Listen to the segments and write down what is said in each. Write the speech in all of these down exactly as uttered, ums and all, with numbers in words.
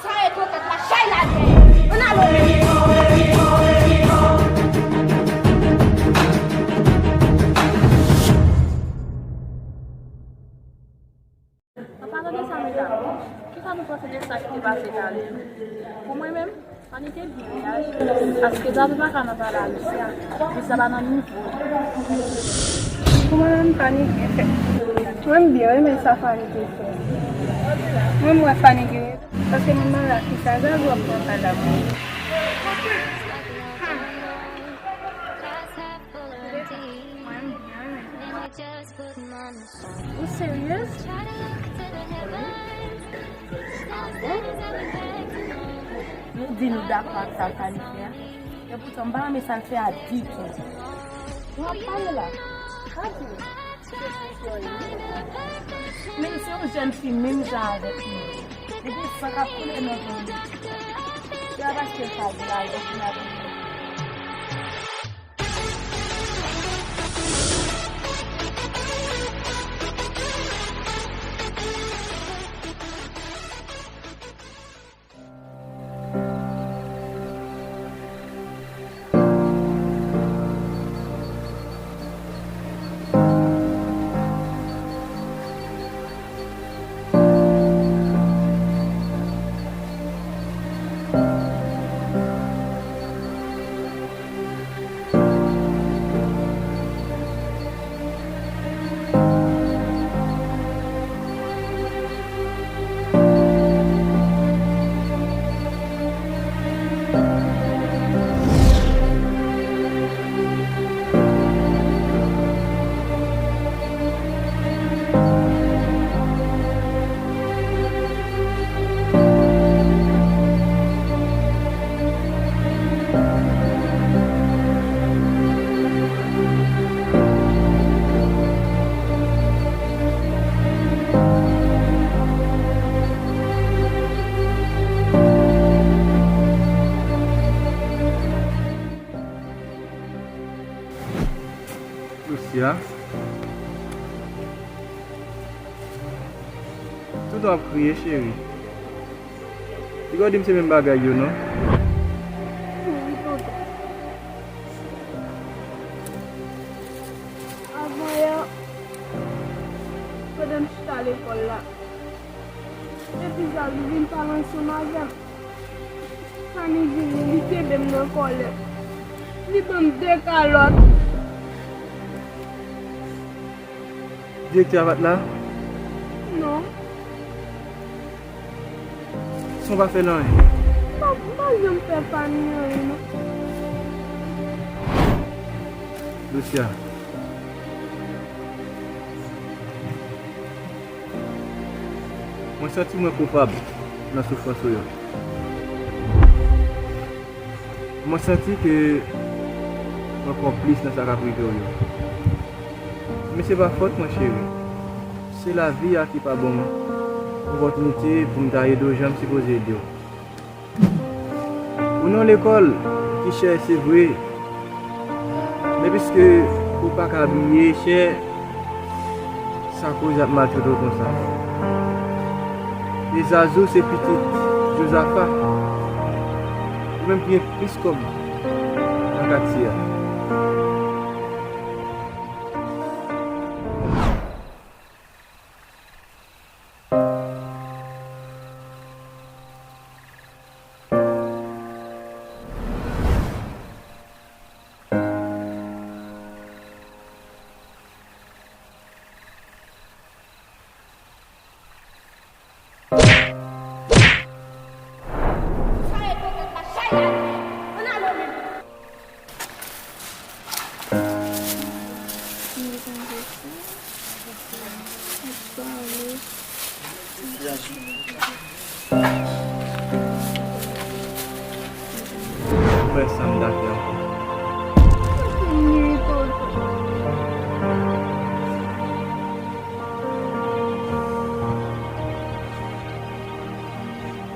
Sa e kontak la chay la dèyè. Ann ale. An palan de sa, medam, kisa nou panse de sa ki te pase talè a? Pou mwen menm, Fanny te byen reyaji, paske Zazu pa ka nan pale a Lucia, Lucia pa nan nivo l. Pou mwen menm, Fanny byen fè. Mwen, m byen renmen sa Fanny te fè. Mwen, m wè Fanny gen rezon, paske mwen, m mande kisa Zazu ap pran pale a pou li. Mwen, m byen renmen. Ou seryez? Ah bon? Nou di nou dakò ak sa l Fanny fè a. Epoutan, m pa renmen sa l fè a ditou. Ou ap pale la. Pa di m. Men se yon jèn fi menm jan avèk nou. Li gen san k ap koule nan venn li. Se pa paske l pa gen lajan pou l ap Lucia. Toutan w ap kriye, cheri. Piga w di m se menm bagay yo, non? Wi, tonton. Avan yè, pandan m chita lekòl la, epi Zazu vin pale ansanm avè m. Fanny vini, li kenbe m nan kòlèt. Li ban m de kalòt. Direktè a pa t la? Non. San w pa fè l anyen? M pa, m pa janm fè Fanny anyen, non. Lucia. Mwen santi mwen koupab nan soufrans ou yo. Mwen santi ke mwen konplis nan sa k ap rive w yo. Men se pa fòt mwen, cheri. Se lavi a ki pa ban mwen opòtinite pou m ta ede w jan m sipoze ede w. Ou nan lekòl ki chè, se vre, men piske ou pa ka abiye chè, sa koz y ap maltrete w konsa. E Zazou se pitit Jozafa, ou menm ki gen plis kòb nan katye a. Sa e kontak la chay la. Mwen san m ta fè ankò.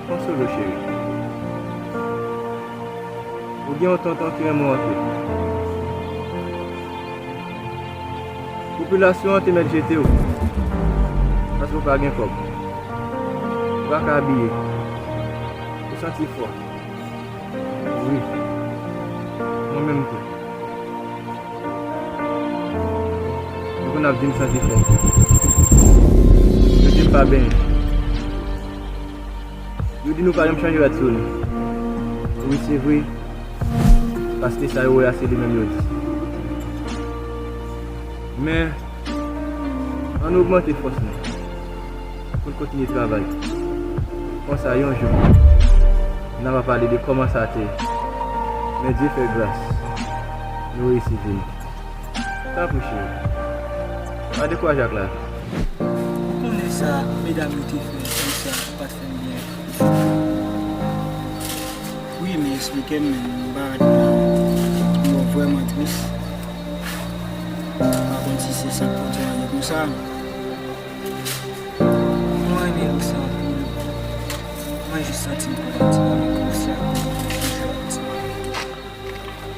Konsolo, cheri. Ou gen yon tonton ki renmen w anpil. Popilasyon an te mèt jete w, paske w pa gen kòb. Ou pa ka abiye. Ou santi fò. Wi. Mwen menm tou. Yo konn ap di m santi fò. Yo di m pa benyen. Yo di nou pa janm chanje rad sou nou. Wi, se vre. Paske sa yo wè a, se li menm yo di. Men, ann ogmante fòs nou pou n kontinye travay. Konsa, yon jou, n a va pale de kòman sa te ye. Men Dye fè gras, nou reyisi vini. Tanpri, cheri, pa dekouraje ak lavi. Ou konnen sa medam yo te fè pou sa pa t fè m byen. Wi, men eksplike m, men m pa ret la. M vrèman tris. M pa konn si se sa k pote ale konsa. Mwen renmen Lucia anpil. Mwen jis santi m konn yon ti pale Lucia.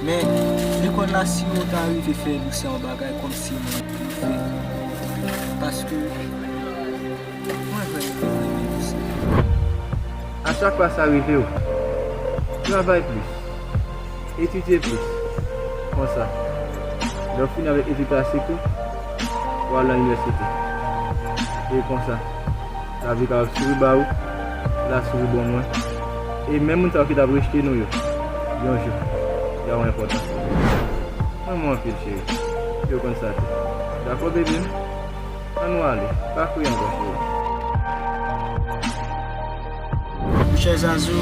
Men, lekòl la, si yo ta rive fè Lucia yon bagay, kòmsi mwen pou fè. Paske mwen vrèman renmen Lucia. A chak fwa sa rive w, travay plis, etidye plis. Konsa, lè w fini avèk etid klasik ou, w al nan inivèsite. E konsa, lavi kapab souri ba ou, la souri ban mwen. E menm moun sa yo ki t ap rejte nou yo, yon jou, y a yon enpòtans. Mwen renmen w anpil, cheri. Yo konn sa tou. Dakò, bebe m? Ann nou ale. Pa kriye ankò, cheri. Monchè Zazou,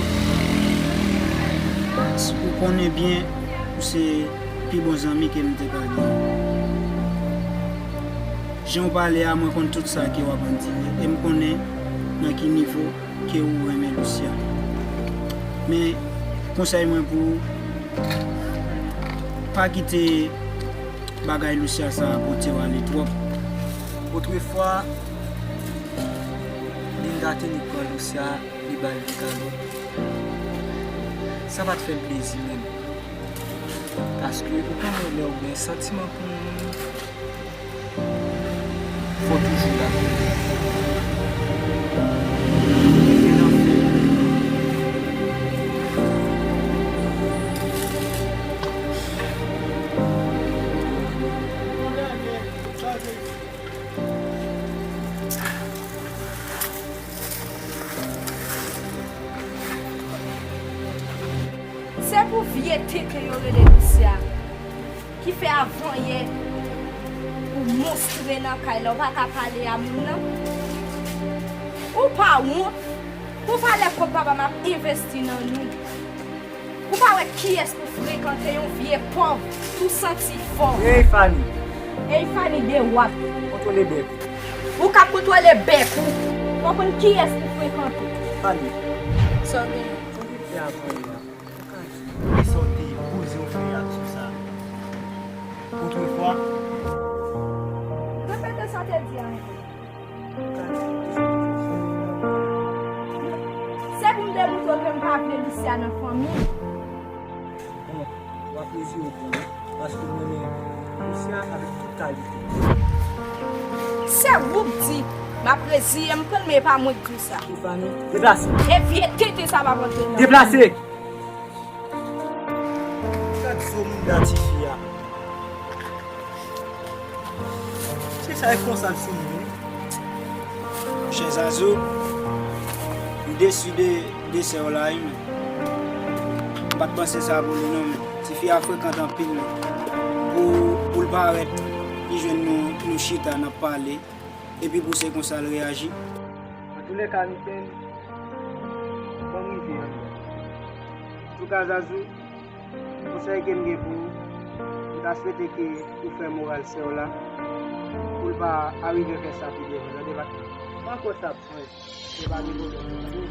ou konnen byen ou se pi bon zanmi ke m te ka gen. Jan w pale a, mwen konn tout sa ke w ap andire, e m konnen nan ki nivo ke ou renmen Lucia. Men, konsèy mwen pou ou, pa kite bagay Lucia sa a pote w ale twòp. Otrefwa, Linda te ni pran Lucia, li ba l de kado. Sa pa t fè m plezi menm. Paske ou konnen lè ou gen santiman pou yon moun, fò toujou la. Mete nan fè. Se pou vye tenten yo rele Lucia ki fè avanyè ou monstre nan kay la, ou pa ka pale a moun nan. Ou pa wont? Pou valè kòb papa m ap envesti nan nou. Ou pa wè kiyès pou frekante, yon vye pòv, tou santi fò. Ey, Fanny. Ey, Fanny, de wap. Kontwole bèk ou. Ou ka kontwole bèk ou. Ou konn kiyès pou frekante. Fanny. Sa w genyen? Kote w te avanyè a? Ou ka di m kisa w te poze w fè a sou sa? Otrefwa. Repete sa w te di a ankò. Se pou m demoutre w ke m pa vle Lucia nan fanmi m. Bon, w ap reziye w pou mwen, paske m renmen Lucia avèk tout kalite. Se ou k di m ap reziye m pou l, men e pa mwen k di w sa. Tiffany, deplase. E vye tenten sa p ap antre nan fanmi m. Deplase! Gad zo moun da tifi a. Se sa e konsa l sou moun wi. Monchè Zazou, m desi de, de sè w la wi, men. M pa t panse sa pou li non, men. Tifi a frekant anpil, men. Pou, pou l parèt, li jwenn nou, nou chita, n ap pale. Epi pou se konsa l reyaji. Antouleka, Mickaël, ban m rive anndan. Antouka, Zazou, konsèy ke m gen pou ou, m ta swete ke ou fè moral sè w la, pou l pa arive fè sa pi devan, tande patnè? Ankò sa, pwen, se pa gen pwoblèm, tande?